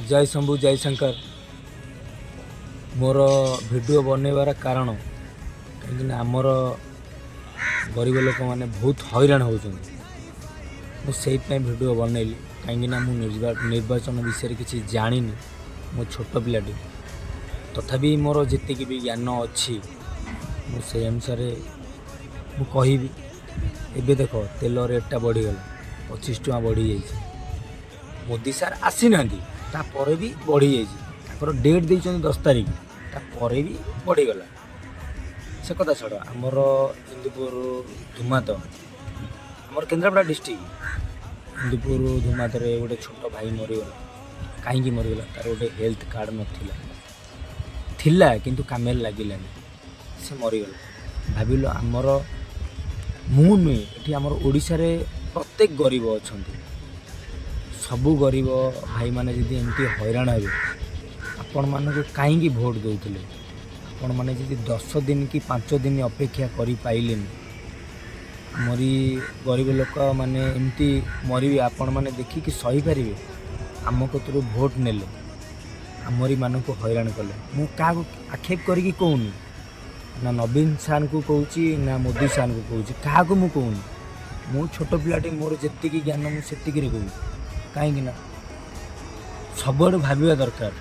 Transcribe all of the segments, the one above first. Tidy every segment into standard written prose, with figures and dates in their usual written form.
ଜୟ ଶମ୍ଭୁ, ଜୟ ଶଙ୍କର। ମୋର ଭିଡ଼ିଓ ବନେଇବାର କାରଣ, କାହିଁକିନା ଆମର ଗରିବ ଲୋକମାନେ ବହୁତ ହଇରାଣ ହେଉଛନ୍ତି। ମୁଁ ସେଇଥିପାଇଁ ଭିଡ଼ିଓ ବନେଇଲି, କାହିଁକିନା ମୁଁ ନିର୍ବାଚନ ବିଷୟରେ କିଛି ଜାଣିନି। ମୁଁ ଛୋଟ ପିଲାଟି, ତଥାପି ମୋର ଯେତିକି ବି ଜ୍ଞାନ ଅଛି, ମୁଁ ସେଇ ଅନୁସାରେ ମୁଁ କହିବି। ଏବେ ଦେଖ, ତେଲ ରେଟ୍ଟା ବଢ଼ିଗଲା, 25 ଟଙ୍କା ବଢ଼ିଯାଇଛି। ମୋଦି ସାର୍ ଆସିନାହାନ୍ତି, ତାପରେ ବି ବଢ଼ିଯାଇଛି। ତାଙ୍କର ଡେଟ୍ ଦେଇଛନ୍ତି 10 ତାରିଖ, ତାପରେ ବି ବଢ଼ିଗଲା। ସେ କଥା ଛାଡ଼, ଆମର ଇନ୍ଦୁପୁର ଧୁମାତ, ଆମର କେନ୍ଦ୍ରାପଡ଼ା ଡିଷ୍ଟ୍ରିକ୍ଟ ଇନ୍ଦୁପୁର ଧୁମାତରେ ଗୋଟେ ଛୋଟ ଭାଇ ମରିଗଲା। କାହିଁକି ମରିଗଲା? ତାର ଗୋଟେ ହେଲ୍ଥ କାର୍ଡ଼ ନଥିଲା। ଥିଲା, କିନ୍ତୁ କାମରେ ଲାଗିଲାନି, ସେ ମରିଗଲା। ଭାବିଲ, ଆମର ମୁଁ ନୁହେଁ, ଏଠି ଆମର ଓଡ଼ିଶାରେ ପ୍ରତ୍ୟେକ ଗରିବ ଅଛନ୍ତି। ସବୁ ଗରିବ ଭାଇମାନେ ଯଦି ଏମିତି ହଇରାଣ ହେବେ, ଆପଣମାନଙ୍କୁ କାହିଁକି ଭୋଟ ଦେଉଥିଲେ? ଆପଣମାନେ ଯଦି 10 ଦିନ କି 5 ଦିନ ଅପେକ୍ଷା କରିପାରିଲେନି, ଆମରି ଗରିବ ଲୋକମାନେ ଏମିତି ମରିବେ, ଆପଣମାନେ ଦେଖିକି ସହିପାରିବେ? ଆମ କତିରୁ ଭୋଟ ନେଲେ, ଆମରି ମାନଙ୍କୁ ହଇରାଣ କଲେ। ମୁଁ କାହାକୁ ଆକ୍ଷେପ କରିକି କହୁନି ନା, ନବୀନ ସାର୍ଙ୍କୁ କହୁଛି ନା ମୋଦି ସାର୍ଙ୍କୁ କହୁଛି, କାହାକୁ ମୁଁ କହୁନି। ମୁଁ ଛୋଟ ପିଲାଟି, ମୋର ଯେତିକି ଜ୍ଞାନ ମୁଁ ସେତିକିରେ କହୁଛି। କାହିଁକି ନା ସବୁଆଡ଼ୁ ଭାବିବା ଦରକାର।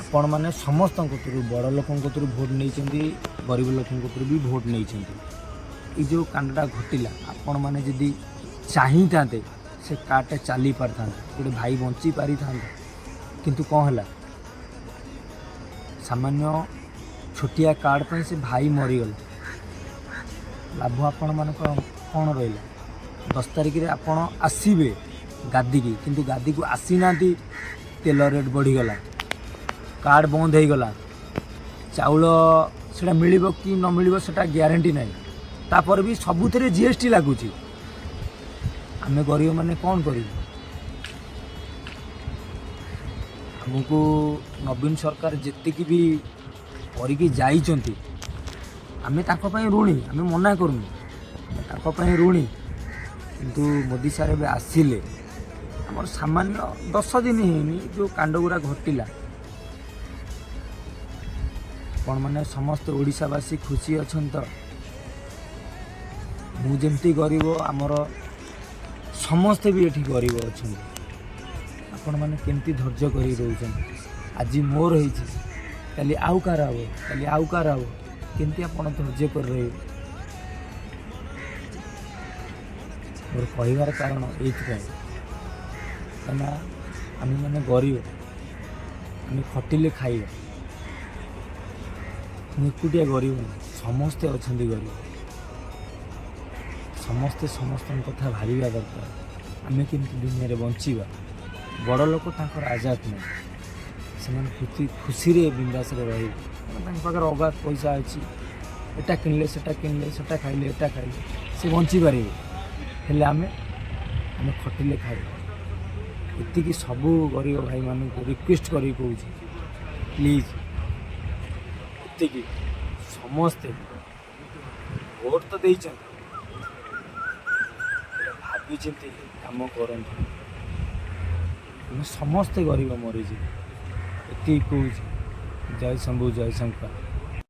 ଆପଣମାନେ ସମସ୍ତଙ୍କ କତିରୁ, ବଡ଼ ଲୋକଙ୍କ କତିରୁ ଭୋଟ ନେଇଛନ୍ତି, ଗରିବ ଲୋକଙ୍କ କତିରୁ ବି ଭୋଟ ନେଇଛନ୍ତି। ଏଇ ଯେଉଁ କାଣ୍ଡଟା ଘଟିଲା, ଆପଣମାନେ ଯଦି ଚାହିଁଥାନ୍ତେ, ସେ କାର୍ଡ଼ଟା ଚାଲି ପାରିଥାନ୍ତା, ଗୋଟେ ଭାଇ ବଞ୍ଚି ପାରିଥାନ୍ତା। କିନ୍ତୁ କ'ଣ ହେଲା? ସାମାନ୍ୟ ଛୋଟିଆ କାର୍ଡ଼ ପାଇଁ ସେ ଭାଇ ମରିଗଲା। ଲାଭ ଆପଣମାନଙ୍କ କ'ଣ ରହିଲା? 10 ତାରିଖରେ ଆପଣ ଆସିବେ ଗାଦିକି, କିନ୍ତୁ ଗାଦିକୁ ଆସିନାହାନ୍ତି। ତେଲ ରେଟ୍ ବଢ଼ିଗଲା, କାର୍ଡ଼ ବନ୍ଦ ହେଇଗଲା, ଚାଉଳ ସେଇଟା ମିଳିବ କି ନ ମିଳିବ ସେଇଟା ଗ୍ୟାରେଣ୍ଟି ନାହିଁ। ତାପରେ ବି ସବୁଥିରେ ଜିଏସ୍ଟି ଲାଗୁଛି। ଆମେ ଗରିବମାନେ କ'ଣ କରିବୁ? ଆମକୁ ନବୀନ ସରକାର ଯେତିକି ବି କରିକି ଯାଇଛନ୍ତି, ଆମେ ତାଙ୍କ ପାଇଁ ଋଣୀ। ଆମେ ମନା କରୁନୁ, ଆମେ ତାଙ୍କ ପାଇଁ ଋଣୀ। କିନ୍ତୁ ମୋଦି ସାର୍ ଏବେ ଆସିଲେ, ଆମର ସାମାନ୍ୟ 10 ଦିନ ହେଇନି, ଯେଉଁ କାଣ୍ଡ ଗୁଡ଼ା ଘଟିଲା। ଆପଣମାନେ ସମସ୍ତେ ଓଡ଼ିଶାବାସୀ ଖୁସି ଅଛନ୍ତି ତ? ମୁଁ ଯେମିତି ଗରିବ, ଆମର ସମସ୍ତେ ବି ଏଠି ଗରିବ ଅଛନ୍ତି। ଆପଣମାନେ କେମିତି ଧୈର୍ଯ୍ୟ କରି ରହୁଛନ୍ତି? ଆଜି ମୋର ହେଇଛି, କାଲି ଆଉ କାହାର ହେବ, କାଲି ଆଉ କାହାର ହେବ। କେମିତି ଆପଣ ଧୈର୍ଯ୍ୟ କରି ରହିବେ? ମୋର କହିବାର କାରଣ ଏଇଥିପାଇଁ, କାହିଁକିନା ଆମେମାନେ ଗରିବ, ଆମେ ଖଟିଲେ ଖାଇବା। ମୁଁ ଏକୁଟିଆ ଗରିବ ନୁହେଁ, ସମସ୍ତେ ଅଛନ୍ତି ଗରିବ। ସମସ୍ତେ ସମସ୍ତଙ୍କ କଥା ଭାବିବା ଦରକାର, ଆମେ କେମିତି ଦୁନିଆରେ ବଞ୍ଚିବା। ବଡ଼ ଲୋକ ତାଙ୍କର ଆଜାଦ ନାହିଁ, ସେମାନେ ଖୁସି ଖୁସିରେ ବିନ୍ଦାସରେ ରହିବେ, କାରଣ ତାଙ୍କ ପାଖରେ ଅଗାଧ ପଇସା ଅଛି। ଏଟା କିଣିଲେ, ସେଟା କିଣିଲେ, ସେଟା ଖାଇଲେ, ଏଟା ଖାଇଲେ, ସେ ବଞ୍ଚିପାରିବେ। ହେଲେ ଆମେ ଖଟିଲେ ଖାଇବା। ଏତିକି ସବୁ ଗରିବ ଭାଇମାନଙ୍କୁ ରିକ୍ୱେଷ୍ଟ କରିକି କହୁଛି, ପ୍ଲିଜ୍ ଏତିକି ସମସ୍ତେ ଭୋଟ ତ ଦେଇଛନ୍ତି, ହେଲେ ଭାବିଚିନ୍ତି କାମ କରନ୍ତୁ। ଆମେ ସମସ୍ତେ ଗରିବ ମରିଯିବୁ। ଏତିକି କହୁଛି। ଜୟ ଶମ୍ଭୁ, ଜୟ ଶଙ୍କର।